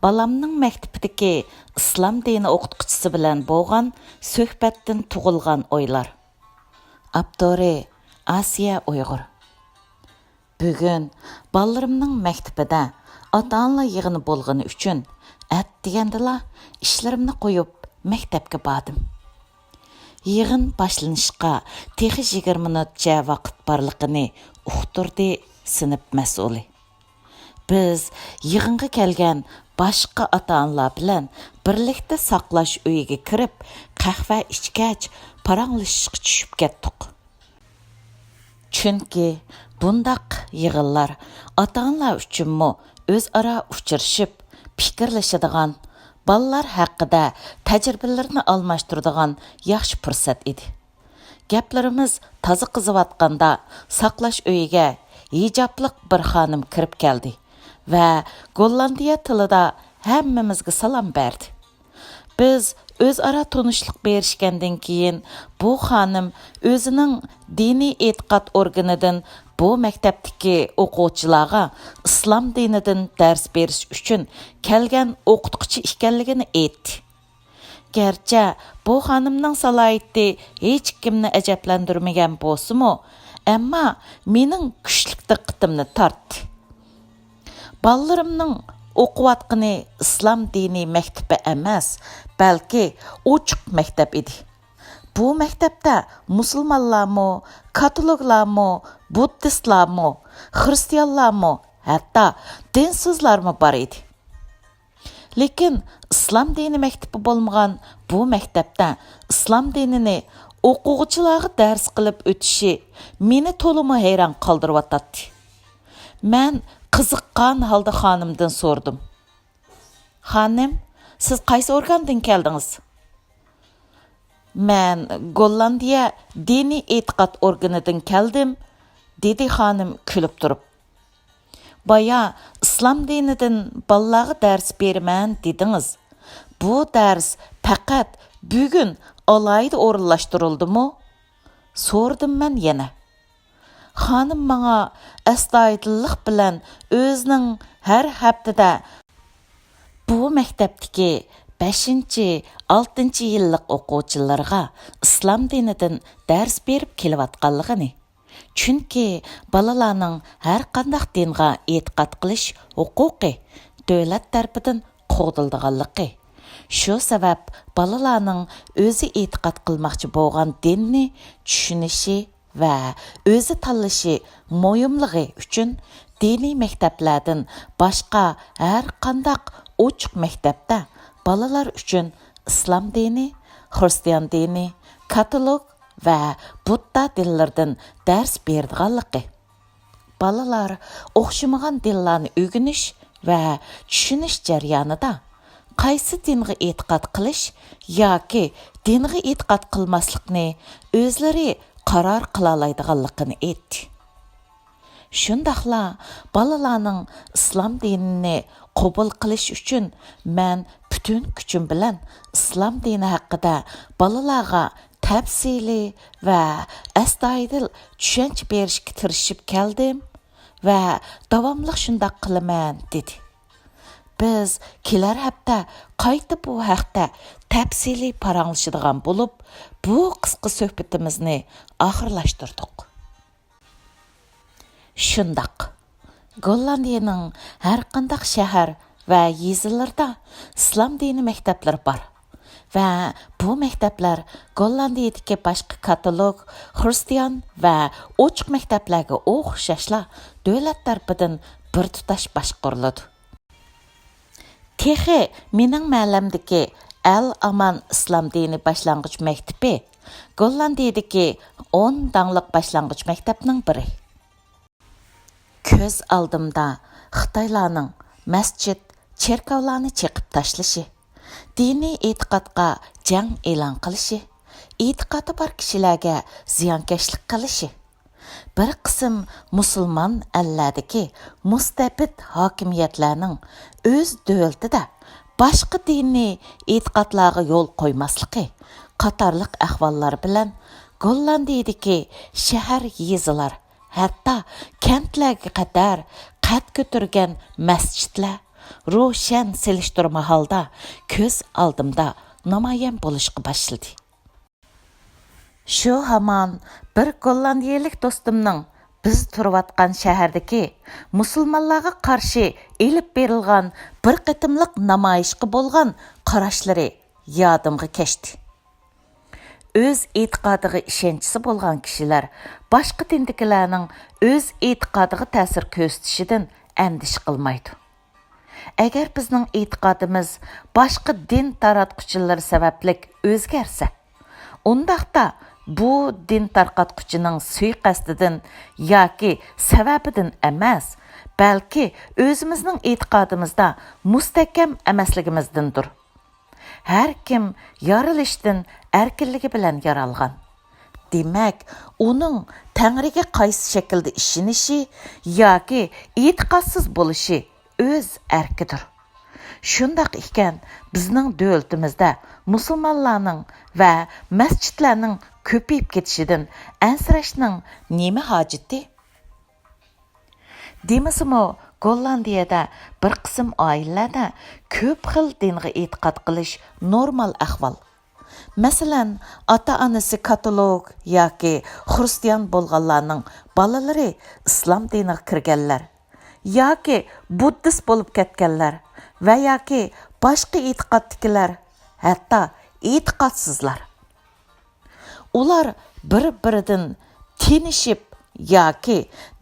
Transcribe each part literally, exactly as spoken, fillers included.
بالامنىڭ مەكتىپىدىكى ئىسلام دىنى ئوقۇتقۇچىسى بىلەن بولغان سۆھبەتتىن تۇغۇلغان ئويلار. ئاپتورى: ئاسىيە ئۇيغۇر. بۈگۈن بالىلىرىمنىڭ مەكتىپىدە ئاتا-ئانىلار يىغىنى بولغىنى ئۈچۈن، ئەتىگەندىلا ئىشلىرىمنى قويۇپ، مەكتەپكە باردىم. يىغىن باشلىنىشقا تېخى يىگىرمە مىنۇتچە ۋاقىت بارلىقىنى ئۇقتۇردى سىنىپ مەسئۇلى. بىز يىغىنغا كەلگەن باشقا ئاتا-ئانىلار بىلەن بىرلىكتە ساقلاش ئۆيىگە كىرىپ، قەھۋە ئىچكەچ، پاراڭلىشىشقا چۈشۈپ كەتتۇق. چۈنكى بۇنداق يىغىنلار ئاتا-ئانىلار ئۈچۈنمۇ ئۆزئارا ئۇچرىشىپ، پىكىرلىشىدىغان، بالىلار ھەققىدە تەجرىبىلىرىنى ئالماشتۇرىدىغان ياخشى پۇرسەت ئىدى. گەپلىرىمىز تازا قىزىۋاتقاندا، ساقلاش ئۆيىگە ھىجابلىق بىر خانىم كىرىپ كەلدى ۋە گوللاندىيە تىلىدا ھەممىمىزگە سالام بەردى. بىز ئۆزئارا تونۇشلۇق بېرىشكەندىن كېيىن، بۇ خانىم ئۆزىنىڭ دىنىي ئېتىقاد ئورگىنىدىن بۇ مەكتەپتىكى ئوقۇغۇچىلارغا ئىسلام دىنىدىن دەرس بېرىش ئۈچۈن كەلگەن ئوقۇتقۇچى ئىكەنلىكىنى ئېيتتى. گەرچە بۇ خانىمنىڭ سالاھىيىتى ھېچكىمنى ئەجەبلەندۈرمىگەن بولسىمۇ، ئەمما مېنىڭ كۈچلۈك دىققىتىمنى تارتتى. بالىلىرىمنىڭ ئوقۇۋاتقىنى ئىسلام دىنىي مەكتىپى ئەمەس، بەلكى ئوچۇق مەكتەپ ئىدى. بۇ مەكتەپتە مۇسۇلمانلارمۇ، كاتولىكلارمۇ، بۇددىستلارمۇ، خرىستىيانلارمۇ، ھەتتا دىنسىزلارمۇ بار ئىدى. لېكىن ئىسلام دىنى مەكتىپى بولمىغان بۇ مەكتەپتە ئىسلام دىنىنى ئوقۇغۇچىلارغا دەرس قىلىپ ئۆتۈشى مېنى تولىمۇ ھەيران قالدۇرۇۋاتاتتى. مەن قىزىققان ھالدا خانىمدىن سورىدىم: «خانىم، سىز قايسى ئورگاندىن كەلدىڭىز؟» «مەن گوللاندىيە دىنىي ئېتىقاد ئورگىنىدىن كەلدىم»، دېدى خانىم كۈلۈپ تۇرۇپ. «بايا ئىسلام دىنىدىن بالىلارغا دەرس بېرىمەن دېدىڭىز. بۇ دەرس پەقەت بۈگۈن ئالاھىدە ئورۇنلاشتۇرۇلدىمۇ؟» سورىدىم مەن يەنە. خانىم ماڭا ئەستايىدىللىق بىلەن ئۆزىنىڭ ھەر ھەپتىدە بۇ مەكتەپتىكى بەشىنچى، ئالتىنچى يىللىق ئوقۇغۇچىلىرىغا ئىسلام دىنىدىن دەرس بېرىپ كېلىۋاتقانلىقىنى، چۈنكى بالىلارنىڭ ھەرقانداق دىنغا ئېتىقاد قىلىش ھوقۇقى دۆلەت تەرىپىدىن قوغدىلىدىغانلىقى، شۇ سەۋەب بالىلارنىڭ ئۆزى ئېتىقاد قىلماقچى بولغان دىننى چۈشىنىشى ۋە ئۆزى تاللىشى مۇھىملىقى ئۈچۈن، دىنىي مەكتەپلەردىن باشقا ھەرقانداق ئوچۇق مەكتەپتە بالىلار ئۈچۈن ئىسلام دىنى، خرىستىيان دىنى، كاتولىك ۋە بۇددا دىنلىرىدىن دەرس بېرىدىغانلىقى، بالىلار ئوخشىمىغان دىنلارنى ئۆگىنىش ۋە چۈشىنىش جەريانىدا قايسى دىنغا ئېتىقاد قىلىش ياكى دىنغا ئېتىقاد قىلماسلىقنى ئۆزلىرى قارار قىلالايدىغانلىقىنى ئېيتتى. شۇنداقلا بالىلارنىڭ ئىسلام دىنىنى قوبۇل قىلىش ئۈچۈن مەن پۈتۈن كۈچۈم بىلەن ئىسلام دىنى ھەققىدە بالىلارغا تەپسىلىي ۋە ئەستايىدىل چۈشەنچە بېرىشكە تىرىشىپ كەلدىم ۋە داۋاملىق شۇنداق قىلىمەن، دېدى. بىز كېلەر ھەپتە قايتا بۇ ھەقتە تەپسىلىي پاراڭلىشىدىغان بولۇپ، بۇ قىسقا سۆھبىتىمىزنى ئاخىرلاشتۇردۇق. شۇنداق، گوللاندىيىنىڭ ھەرقانداق شەھەر ۋە يېزىلىرىدا ئىسلام دىنى مەكتەپلىرى بار ۋە بۇ مەكتەپلەر گوللاندىيىدىكى باشقا كاتولىك، خرىستىيان ۋە ئوچۇق مەكتەپلەرگە ئوخشاشلا دۆلەت تەرىپىدىن بىر تۇتاش باشقۇرۇلىدۇ. تېخى مېنىڭ مەھەللەمدىكى ئەل ئامان ئىسلام دىنى باشلانغۇچ مەكتىپى گوللاندىيىدىكى ئون داڭلىق باشلانغۇچ مەكتەپنىڭ بىرى. كۆز ئالدىمدا خىتايلارنىڭ مەسچىت، چېركاۋلارنى چېقىپ تاشلىشى، دىنىي ئېتىقادقا جەڭ ئېلان قىلىشى، ئېتىقادى بار كىشىلەرگە زىيانكەشلىك قىلىشى، بىر قىسىم مۇسۇلمان ئەللەردىكى مۇستەبىت ھاكىمىيەتلەرنىڭ ئۆز دۆلىتىدە باشقا دىنىي ئېتىقادلارغا يول قويماسلىقى قاتارلىق ئەھۋاللار بىلەن گوللاندىيىدىكى شەھەر، يېزىلار، ھەتتا كەنتلەرگە قەدەر قەد كۆتۈرگەن مەسچىتلەر، روشەن سېلىشتۇرما ھالدا كۆز ئالدىمدا نامايان بولۇشقا باشلىدى. شۇ ھامان بىر گوللاندىيەلىك دوستۇمنىڭ بىز تۇرۇۋاتقان شەھەردىكى مۇسۇلمانلارغا قارشى ئېلىپ بېرىلغان بىر قېتىملىق نامايىشقا بولغان قاراشلىرى يادىمغا كەچتى. ئۆز ئېتىقادىغا ئىشەنچىسى بولغان كىشىلەر باشقا دىندىكىلەرنىڭ ئۆز ئېتىقادىغا تەسىر كۆرسىتىشىدىن ئەندىشە قىلمايدۇ. ئەگەر بىزنىڭ ئېتىقادىمىز باشقا دىن تاراتقۇچىلىرى سەۋەبلىك ئۆزگەرسە، ئۇنداقتا بۇ دىن تارقاتقۇچىنىڭ سۇيىقەستىدىن ياكى سەۋەبىدىن ئەمەس، بەلكى ئۆزىمىزنىڭ ئېتىقادىمىزدا مۇستەھكەم ئەمەسلىكىمىزدىندۇر. ھەر كىم يارىلىشتىن ئەركىنلىكى بىلەن يارالغان. دېمەك، ئۇنىڭ تەڭرىگە قايسى شەكىلدە ئىشىنىشى ياكى ئېتىقادسىز بولۇشى ئۆز ئەركىدۇر. شۇنداق ئىكەن، بىزنىڭ دۆلىتىمىزدە مۇسۇلمانلارنىڭ ۋە مەسچىتلەرنىڭ كۆپىيىپ كېتىشىدىن ئەنسىرەشنىڭ نېمە ھاجىتى؟ دېمىسىمۇ، گوللاندىيەدە بىر قىسىم ئائىلىلەردە كۆپ خىل دىنغا ئېتىقاد قىلىش نورمال ئەھۋال. مەسىلەن، ئاتا-ئانىسى كاتولىك ياكى خرىستىيان بولغانلارنىڭ بالىلىرى ئىسلام دىنىغا كىرگەنلەر ياكى بۇددىست بولۇپ كەتكەنلەر ۋە ياكى باشقا ئېتىقادتىكىلەر، ھەتتا ئېتىقادسىزلار. ئۇلار بىر-بىرىدىن تىنىشىپ ياكى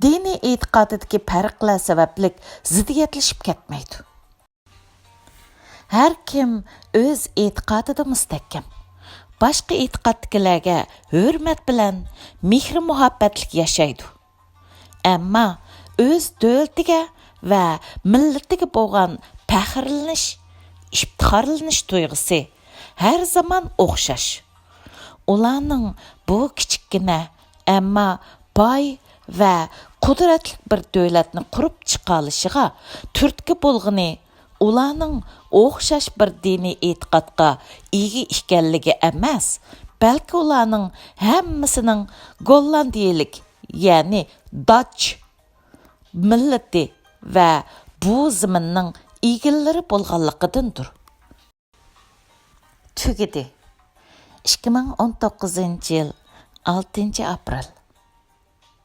دىنىي ئېتىقادىدىكى پەرقلەر سەۋەبلىك زىددىيەتلىشىپ كەتمەيدۇ. ھەر كىم ئۆز ئېتىقادىدا مۇستەھكەم. باشقا ئېتىقادتىكىلەرگە ھۆرمەت بىلەن مېھرى-مۇھەببەتلىك ياشايدۇ. ئەمما ئۆز دۆلىتىگە ۋە مىللىتىگە بولغان پەخىرلىنىش، ئىپتىخارلىنىش تۇيغۇسى ھەر زامان ئوخشاش. ئۇلارنىڭ بۇ كىچىككىنە، ئەمما باي ۋە قۇدرەتلىك بىر دۆلەتنى قۇرۇپ چىقالىشىغا تۈرتكە بولغىنى ئۇلارنىڭ ئوخشاش بىر دىنىي ئېتىقادقا ئىگە ئىكەنلىكى ئەمەس، بەلكى ئۇلارنىڭ ھەممىسىنىڭ گوللاندىيەلىك، يەنى داچ مىللىتى ۋە بۇ زېمىننىڭ ئىگىلىرى بولغانلىقىدىندۇر. تۈگىدى. ئىككى مىڭ ئون توققۇزىنچى يىل، ئالتىنچى ئاپرېل.